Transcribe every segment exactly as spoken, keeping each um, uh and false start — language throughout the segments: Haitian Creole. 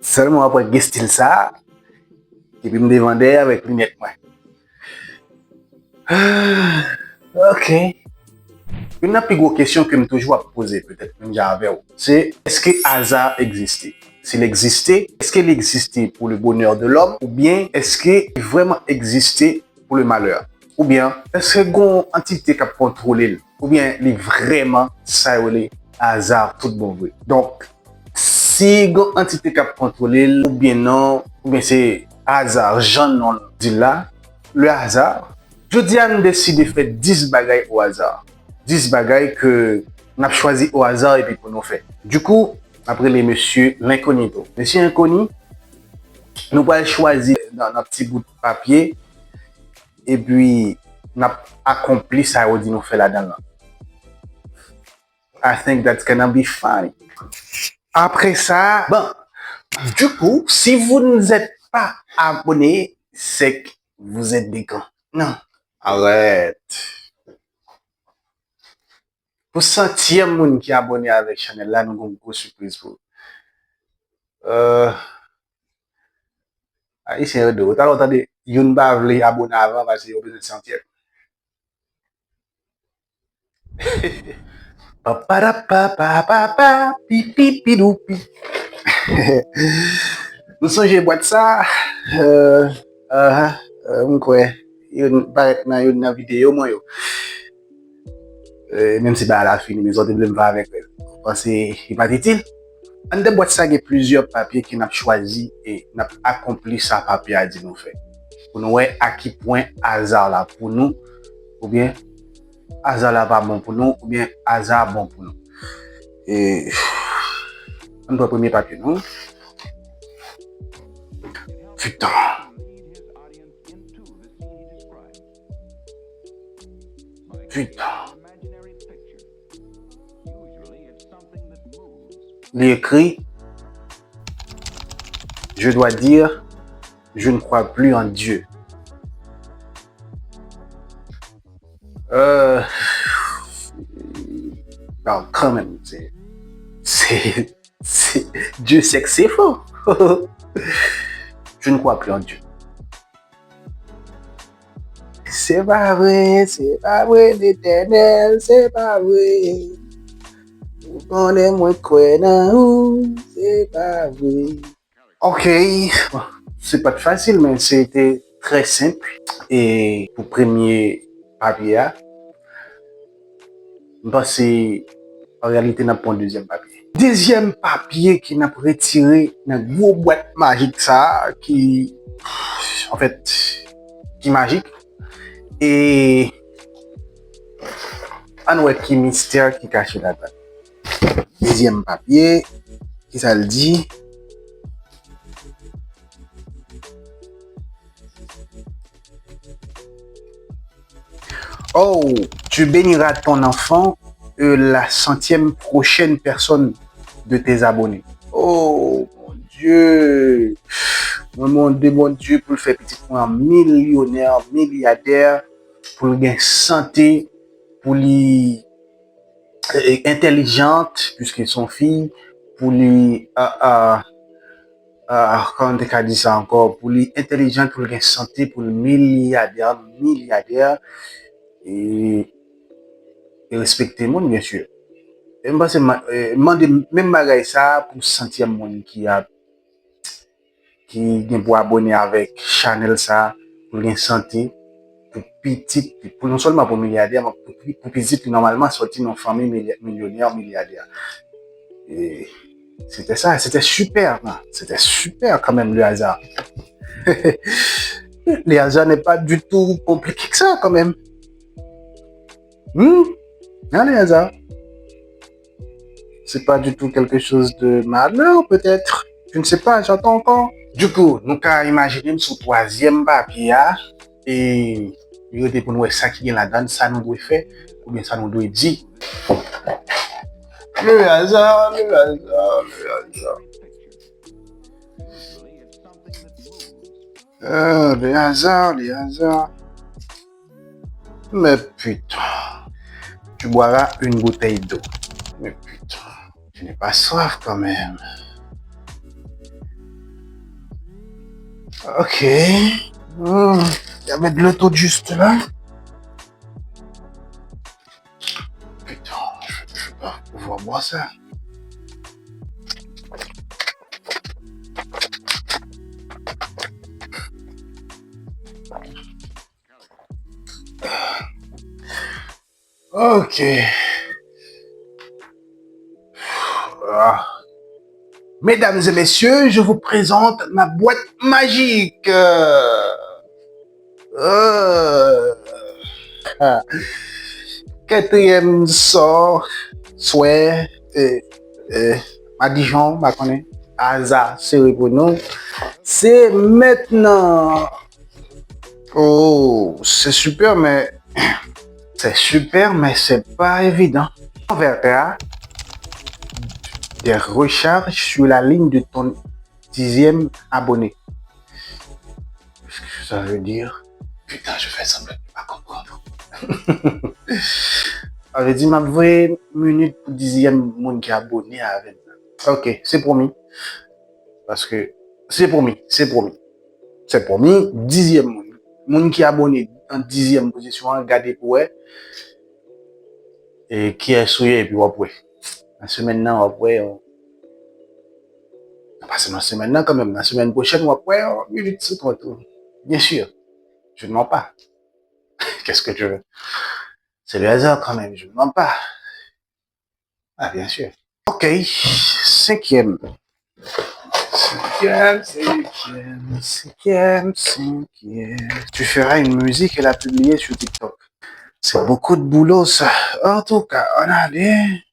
Sèlman w ap wè gen stil sa a, epi m devan dèyè avèk linèt mwen. Ok. Youn nan pi gwo kesyon ke m toujou ap poze, petèt menm jan avè w, se, èske aza egziste? Si l egziste, èske l egziste pour le bonheur de l'homme, oubyen èske li vrèman egziste pour le malheur? Oubyen, èske gon antite k ap kontwole l? Oubyen li vrèman sa yo rele aza tout bon vre? Donk, si gon antite k ap kontwole l, oubyen non, oubyen se aza, jan non l di l la, le hasard, jodi a, nou deside fè dis bagay o aza. Dis bagay ke n ap chwazi o aza epi pou nou fè. Dikou, n ap rele mesye Lenkonito. Mesye Lenkoni, nou pral chwazi nan, nan ti bout papye, epi n ap akonpli sa yo di nou fè ladan l lan. I think that's gonna be funny. Après ça, bon, du coup, si vous n'êtes pas abonné, c'est que vous êtes des cons. Non, arrête. Pou santyèm moun ki abòne avèk chanèl la, nou gen yon gwo sipriz pou ou. Euh, Ayisyen yo dou. Talè w tande youn pa vle abòne avan paske yo bezwen santyèm. Paparapapapapa, pipipidoupi. Nou sonje bwat sa? Euh, aha, euh, m kwè youn parèt nan youn nan videyo mwen yo. Euh, menm si bagay la fini, men sa w te vle m fè avèk li? Ou panse li pa t itil? Anndan bwat sa gen plizyè papye ke n ap chwazi e n ap akonpli sa papye a di nou fè. Pou nou wè a ki pwen aza la pou nou, oubyen aza la pa bon pou nou, oubyen aza bon pou nou. E, ann pran premye papye nou. Putain. Putain. Li ekri, je dois dire, je ne crois plus en Dieu. Euh, non, kanmenm, se, se, se, Dieu sait que c'est faux. Je ne crois plus en Dieu. Se pa vre, se pa vre, Letènèl, se pa vre. Ou konnen mwen kwè nan ou, se pa vre. Ok, bon, se pa t fasil, men se te trè senp. E pou premye papye a, m panse, an reyalite, n ap pran dezyèm papye. Dezyèm papye ke n ap retire nan gwo bwat majik sa a, ki, anfèt, ki majik. E ann wè ki mistè ki kache ladan. Dezyèm papye, kisa l di? Oh, tu béniras ton enfant et la centième prochaine personne de tes abonnés. Oh, mon Dieu. Mwen mande Bondye pou l fè pitit mwen an milyonè, milyadè, pou l gen sante, pou li, e, entèlijant, puiske se yon fi, pou li, a, a, a, kòman te ka di sa ankò, pou li entèlijant, pou l gen sante, pou l milyadè, milyadè, e, e respekte moun, byen si. E m panse, ma-, e, mande menm bagay sa a pou santyèm moun ki ap ki gen pou abòne avèk chanèl sa, pou l gen sante, pou pitit, pou non sèlman pou milyadè, men pou, pou pitit li nòmalman sòti nan fanmi milya-, milyonè, milyadè. E se te sa, se te sipè, se te sipè kanmenm, le hasard. Le hasard n'est pas du tout compliqué que ça, quand même. Hmm? Hein, le hasard? C'est pas du tout quelque chose de malheur, peut-être. Je ne sais pas, j'attends encore. Du coup, nou ka imajine m sou twazyèm papye a, e li rete pou nou wè sa ki gen ladan l, sa nou dwe fè, oubyen sa nou dwe di. Le hasard, le hasard, le hasard. Ah, le hasard, le hasard. Men pita. Tu boiras une bouteille d'eau. Mais putain, je n'ai pas soif quand même. Ok. Hmm, il y avait de l'eau tout juste là. Putain, je, je vais pas pouvoir boire ça. Ok. Ah. Mesdames et messieurs, je vous présente ma boîte magique. Euh, euh. Katriyèm sò, swè, euh, euh, madichon, m pa konnen. Aza sere pou nou. Se mentnan. Oh, c'est super, mais c'est super, mais c'est pas évident. Enverra des recharges sur la ligne de ton dixième abonné. Qu'est-ce que ça veut dire? Putain, je fais semblant de pas comprendre. Sa vle di, m ap voye minit pou dizyèm moun ki abone avè m nan. Ok, se pwomi. Paske, se pwomi, se pwomi. Se pwomi, dizyèm moun. Moun ki abone nan dizyèm pozisyon an, gade pou wè. E kiyès ou ye, epi w ap wè. Nan semèn nan, w ap wè. Nan pase nan semèn nan kanmenm. Nan semèn pwochèn, w ap wè yon minit sou kont ou. Bien sûr. Je ne mens pas. Qu'est-ce que tu veux? C'est le hasard quand même, je ne mens pas. Ah, bien sûr. Ok, cinquième. Cinquième, cinquième, cinquième, cinquième. Tu feras une musique et la publier sur TikTok. C'est beaucoup de boulot, ça. En tout cas, on a des...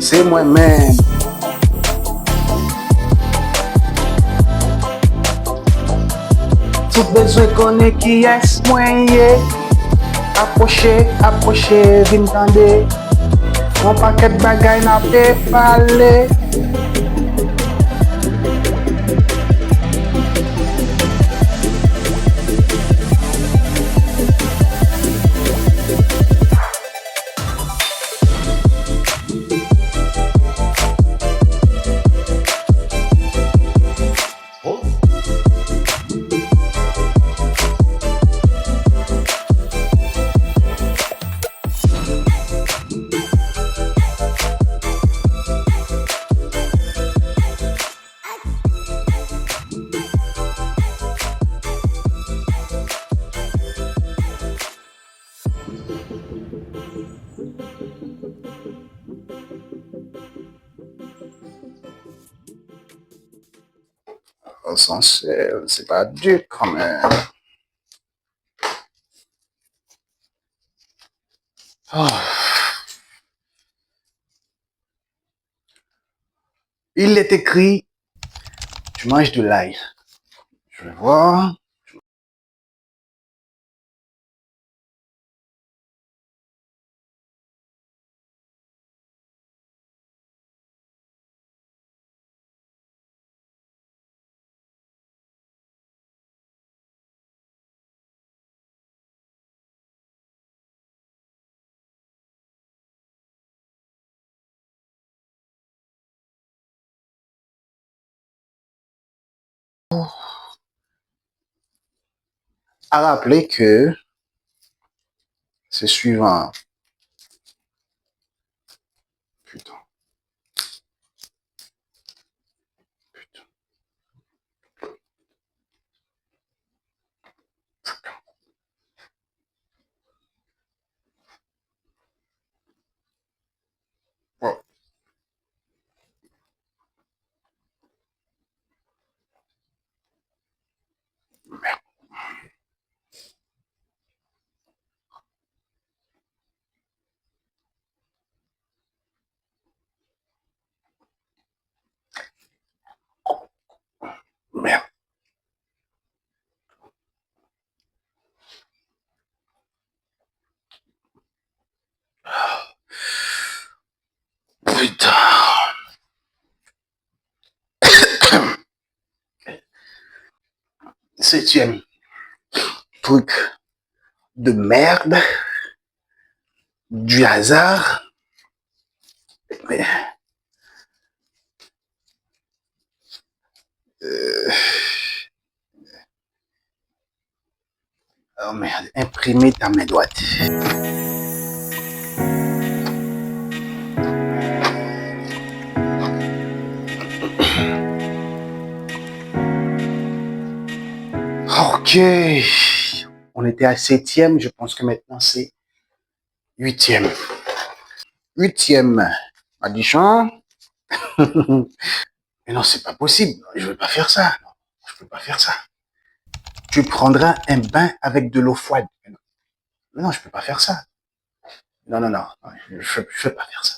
Se mwen menm. Si w bezwen konnen kiyès mwen ye, apwoche, apwoche, vin tande. Yon pakèt bagay n ape pale. Asansè, se pa di kanmenm. Ah. Il est écrit, tu manges de l'ail. Je vais voir. A raple ke se swivan. Putain. Putain. Bon. Septième truc de merde, du hasard. Euh, oh merde, imprimer ta main droite. Ok. On était à septième, je pense que maintenant c'est huitième. Huitième. Madichon. Mais non, c'est pas possible. Je vais pas faire ça. Non, je peux pas faire ça. Tu prendras un bain avec de l'eau froide. Mais non, mais non, je peux pas faire ça. Non, non, non, je, je peux pas faire ça.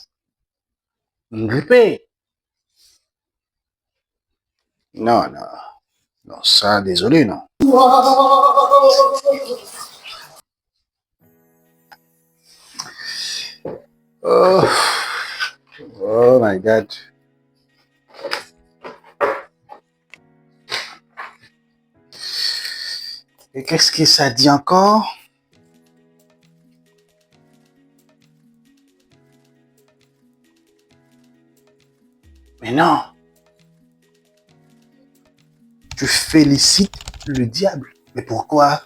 M gripe. Non, non. Non, sa, dezole, non. Oh, oh my God. Et qu'est-ce que ça dit encore? Mais non. Tu félicites le diable. Mais pourquoi?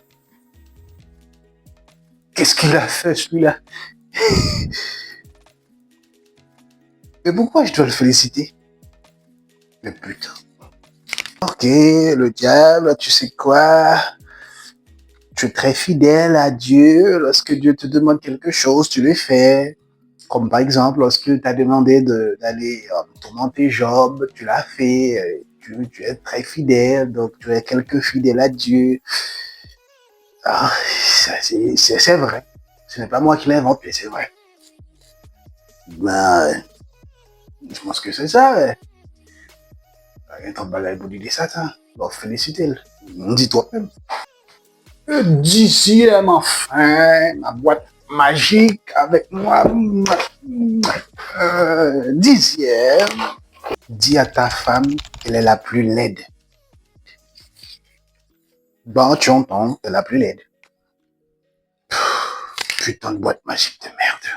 Qu'est-ce qu'il a fait, celui-là? Mais pourquoi je dois le féliciter? Mais putain. Ok, le diable, tu sais quoi? Tu es très fidèle à Dieu. Lorsque Dieu te demande quelque chose, tu le fais. Comme par exemple, lorsqu'il t'a demandé de, d'aller euh, tourmenter Job, tu l'as fait. Euh, tu, tu es très fidèle, donc tu es quelque fidèle à Dieu. Ah, ça, c'est, c'est, c'est vrai. Ce n'est pas moi qui l'invente, mais c'est vrai. Ben, je pense que c'est ça, ouais. Gen twòp bagay pou li de Satan. Bon, felisite l. M di twòp menm. Le dixième, enfin, ma boîte magique avec moi. Euh, dixième. Dis à ta femme qu'elle est la plus laide. Bon, tonton, t'es la plus laide. Putain de boîte magique de merde.